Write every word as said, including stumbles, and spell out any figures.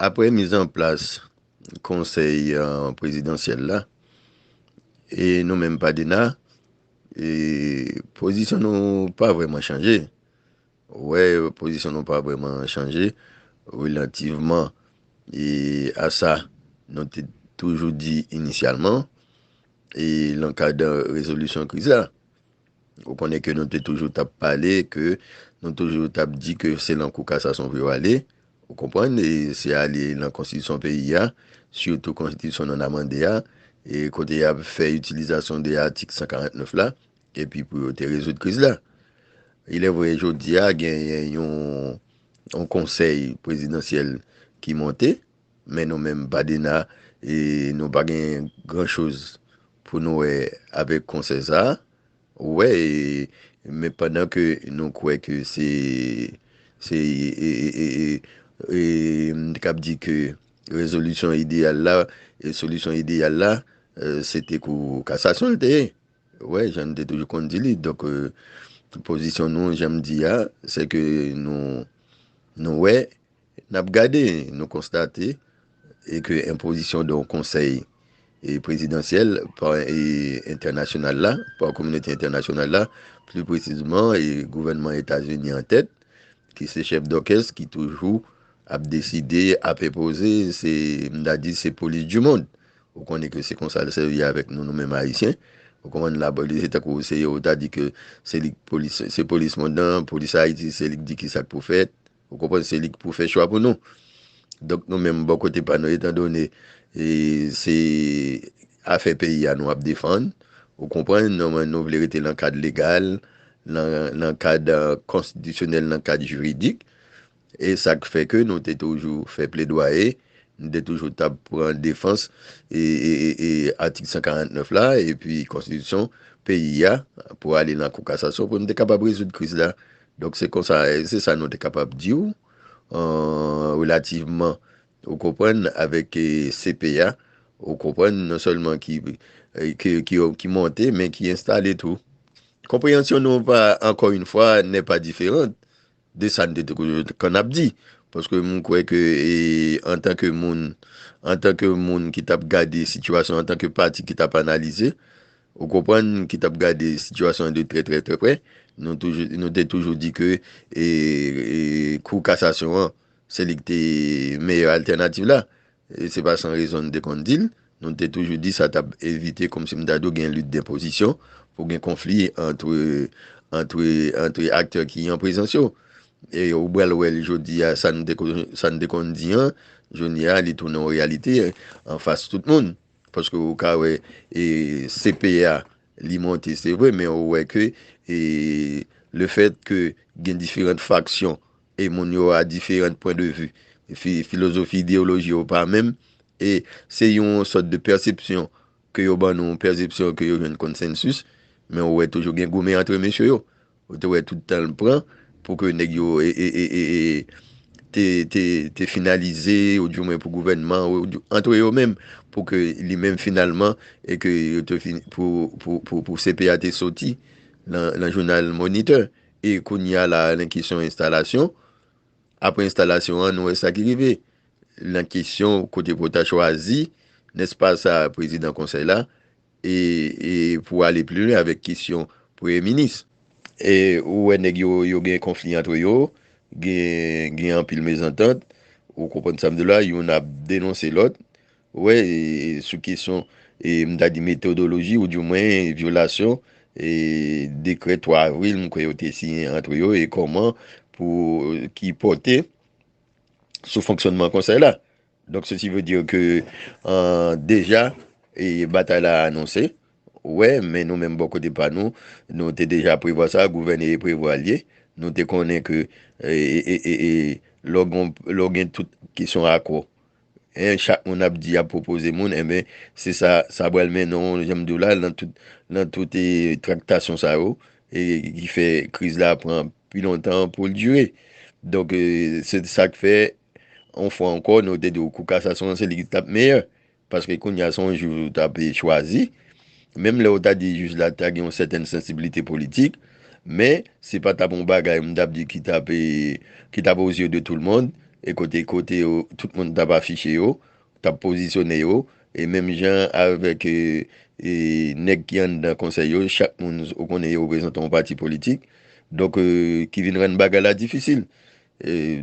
Apre mizanplas konsèy prezidansyèl la, e nou menm Padena, e pozisyon nou pa vrèman chanje. Ou wè, pozisyon nou pa vrèman chanje relativman e a sa nou te toujou di inisyalman e nan kad rezolisyon kriz la. Ou konnen ke nou te toujou t ap pale, ke nou toujou t ap di ke se nan kou kasasyon pou yo ale. Ou konprann? E se ale nan konstitisyon peyi a, sitou konstitisyon non amande a, e kote y ap fè itilizasyon de atik san karant nèf la, epi pou yo te rezoud kriz la. Il est vrai, jodi a, genyen yon, yon konsèy prezidansyèl ki monte, men nou menm Padena, e nou pa gen gran choz pou nou wè avèk konsèy sa a. Ou wè, e, men pandan ke nou kwè ke se, se, e, e, e, e, e, m t kab di ke rezolisyon ideyal la, e solisyon ideyal la, e, se te kou kasasyon l te ye. Ou wè, jan n te toujou konn di li. Donk, e, pozisyon nou, jan m di a, se ke nou, nou wè, n ap gade, nou konstate, e ke enpozisyon de yon konsèy e prezidansyèl pa e entènasyonal la, pa kominote entènasyonal la, pli presizman e gouvènman Etazini an tèt, ki se chèf dòkès ki toujou ap deside, ap enpoze, se, m ta di, se polis di mond. Ou konnen ke se konsa l sèvi avèk nou, nou menm Ayisyen. Ou konprann la, se tankou se yo ta di ke se li k polis, se polis mond lan, polis Ayiti, se li k di ki sa k pou fèt. Ou konprann, se li k pou fè chwa pou nou. Donk, nou menm, bò kote pa nou, etandone e se afè peyi a nou ap defann, ou konprann, nou, nou vle rete nan kad legal, nan, nan kad, e, konstitisyonèl, nan kad jiridik. E sa k fè ke nou te toujou fè pledwaye, nou te toujou t ap pran defans e, e, e, e atik san karant nèf la, epi konstitisyon peyi a, pou ale nan kou kasasyon, pou nou te kapab rezoud kriz la. Donk, se konsa, e se sa nou te kapab di w, e, relativman, ou konprann, avèk, e, C P A, ou konprann, non sèlman ki, e, ki, ki, ki monte, men ki enstale tou. Konpreyansyon nou pa, encore une fois, n'est pas différente de sa n te toujou konn ap di. Paske m kwè ke, e, antanke moun, antanke moun ki t ap gade sitiyasyon, antanke pati ki t ap analize, ou konprann, ki t ap gade sitiyasyon an de trè, trè, trè prè, nou toujou, nou te toujou di ke, e, e, kou kasasyon an, se li ki te meyè altènativ la. E se pa san rezon n te konn di l. Nou te toujou di sa t ap evite, kòmsi m ta di w, gen lit de pozisyon, pou gen konfli antre, antre, antre aktè ki an prezans yo. E ou pral wè l jodi a, sa n te ko-, sa n te konn di an, jodi a, li tounen yon reyalite anfas tout moun. Paske ou ka wè, e, C P A, li monte, se vre, men ou wè ke, e, le fèt ke gen diferan faksyon, e moun yo a diferan pwen de vi, fi-, filozofi, ideyoloji yo pa menm, e se yon sòt de pèsepsyon ke yo ban nou, yon pèsepsyon ke yo jwenn konsansis, men ou wè toujou gen goumen antre mesye yo. Ou te wè tout tan l pran pou ke nèg yo, e, e, e, e, e, te, te, te finalize, oudimwen pou gouvènman, ou di, antre yo menm, pou ke li menm finalman, e ke yo te fin-, pou, pou, pou, pou C P A te soti nan, nan jounal Moniteur. E kounye a la, nan kesyon enstalasyon, apre enstalasyon an, nou wè sa ki rive. Nan kesyon kote pou ta chwazi, nèspa sa, prezidan konsèy la, e, e pou ale pli lwen avèk kesyon premye minis. E ou wè nèg yo, yo gen konfli antre yo, gen, gen anpil mezantant, ou konprann sa m di w la, youn ap denonse lòt. Ou wè, e, sou kesyon, e, m ta di metodoloji, oudimwen vyolasyon, e, dekrè twa avril, m kwè yo te siyen antre yo, e kòman pou, ki pòte sou fonksyònman konsèy la. Donk, ceci veut dire que, euh, deja, e, batay la anonse. Wè, men nou menm bò kote pa nou, nou te deja prevwa sa, gouvènè e prevwa l ye. Nou te konnen ke, e, e, e, e, e, lè w gen, lè w gen tout kesyon akò, en, chak moun ap di, ap pwopoze moun, enben, se sa, sa pral mennen w, jan m di w la, nan tout, nan tout, e, traktasyon sa yo, e, ki fè kriz la pran pi lontan pou l dire. Donk, e, se sa k fè, yon fwa ankò, nou te di w kou kasasyon an, se li ki t ap meyè. Paske kounye a, se yon jij ou t ap chwazi. Menm lè w ta di jij la ta gen yon sètèn sansiblite politik, men se pa t ap yon bagay, m t ap di, ki t ap, e, ki t ap aux yeux de tout le monde, e kote, kote yo, tout moun t ap afiche yo, t ap pozisyone yo, e menm jan avèk e, e, nèg ki anndan konsèy yo, chak moun ou konnen yo reprezante yon pati politik, donk e, ki vin rann bagay la difisil. E,